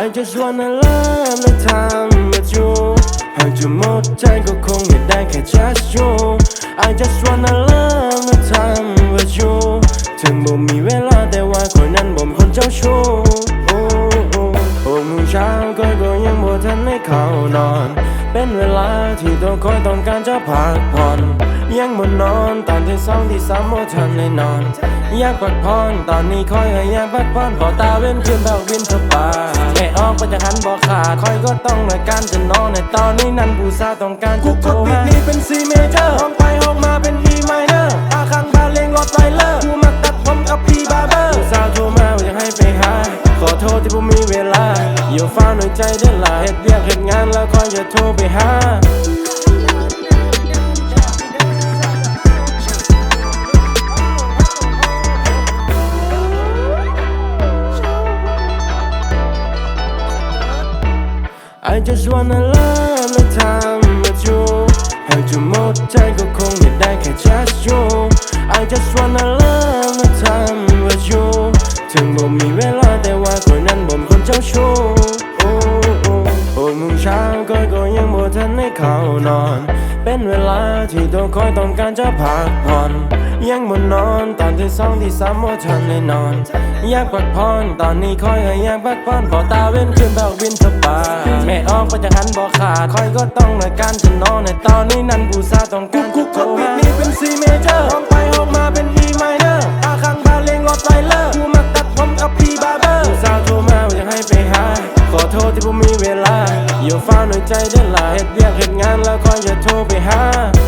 I just wanna love the time with you ຫາກຈະໝົດໃຈກໍຄົງເຮັດໄດ້ແຄ່ just you I just wanna love the time with you ເຖິງບໍ່ມີເວລາ ແຕ່ວ່າຂ້ອຍນັ້ນບໍ່ແມ່ນຄົນເຈົ້າຊູ້. ຫົກໂມງເຊົ້າຂ້ອຍກໍຍັງບໍ່ທັນໄດ້ເຂົ້ານອນ ເປັນເວລາທີ່ໂຕຂ້ອຍຕ້ອງການຈະພັກຜ່ອນ ຍັງບໍ່ນອນ ຕອນທີສອງທີສາມບໍ່ທັນໄດ້ນອນ ຢາກພັກຜ່ອນ ຕອນນີ້ຂ້ອຍກໍຢາກພັກຜ່ອນ ເພາະຕາເວັນຄືນພາກບິນທບາດ ແມ່ອອກໄປຈາກຫັ້ນບໍ່ຂາດ ຂ້ອຍກໍຕ້ອງການຈະນອນ ໃນຕອນນີ້ນັ້ນຜູ້ສາວຕ້ອງການຈະໂທຫາ ກູກົດບີດນີ້ເປັນ C major ຮ້ອງໄປຮ້ອງມາເປັນ E minor ອາຄັງບາເລັ່ງລອດໄວເລີ ກູມັກຕັດຜົມກັບ P barber ຜູ້ສາວໂທມາວ່າຢາກໃຫ້ໄປຫາ ຂໍໂທທີ່ບໍ່ມີເວລາ ຢ່າຟ້າວນ້ອຍໃຈເດີຫຼ້າ ເຮັດວຽກເຮັດງານແລ້ວຄ່ອຍຈະໂທໄປຫາ. I just wanna love the time with you ຫາກຈະໝົດໃຈກໍຄົງເຮັດໄດ້ແຄ່ just you I just wanna love the time with you ເຖິງບໍ່ມີເວລາ ແຕ່ວ່າຂ້ອຍນັ້ນບໍ່ແມ່ນຄົນເຈົ້າຊູ້. ຫົກໂມງເຊົ້າຂ້ອຍກໍຍັງບໍ່ທັນໄດ້ເຂົ້ານອນ ເປັນເວລາທີ່ໂຕຂ້ອຍຕ້ອງການຈະພັກຜ່ອນ ຍັງບໍ່ນອນ ຕອນທີສອງທີສາມບໍ່ທັນໄດ້ນອນ ຢາກພັກຜ່ອນ ຕອນນີ້ຂ້ອຍກໍຢາກພັກຜ່ອນ ເພາະຕາເວັນຄືນພາກບິນທບາດ ແມ່ອອກໄປຈາກຫັ້ນບໍ່ຂາດ ຂ້ອຍກໍຕ້ອງການຈະນອນ ໃນຕອນນີ້ນັ້ນຜູ້ສາວຕ້ອງການຈະໂທຫາ ກູກົດບີດນີ້ເປັນ C major ຮ້ອງໄປຮ້ອງມາເປັນ E minor ອາຄັງບາເລັ່ງລອດໄວເລີ ກູມັກຕັດຜົມກັບ P barber ຜູ້ສາວໂທມາວ່າຢາກໃຫ້ໄປຫາ ຂໍໂທທີ່ບໍ່ມີເວລາ ຢ່າຟ້າວນ້ອຍໃຈເດີຫຼ້າ ເຮັດວຽກເຮັດງານແລ້ວຄ່ອຍຈະໂທໄປຫາ.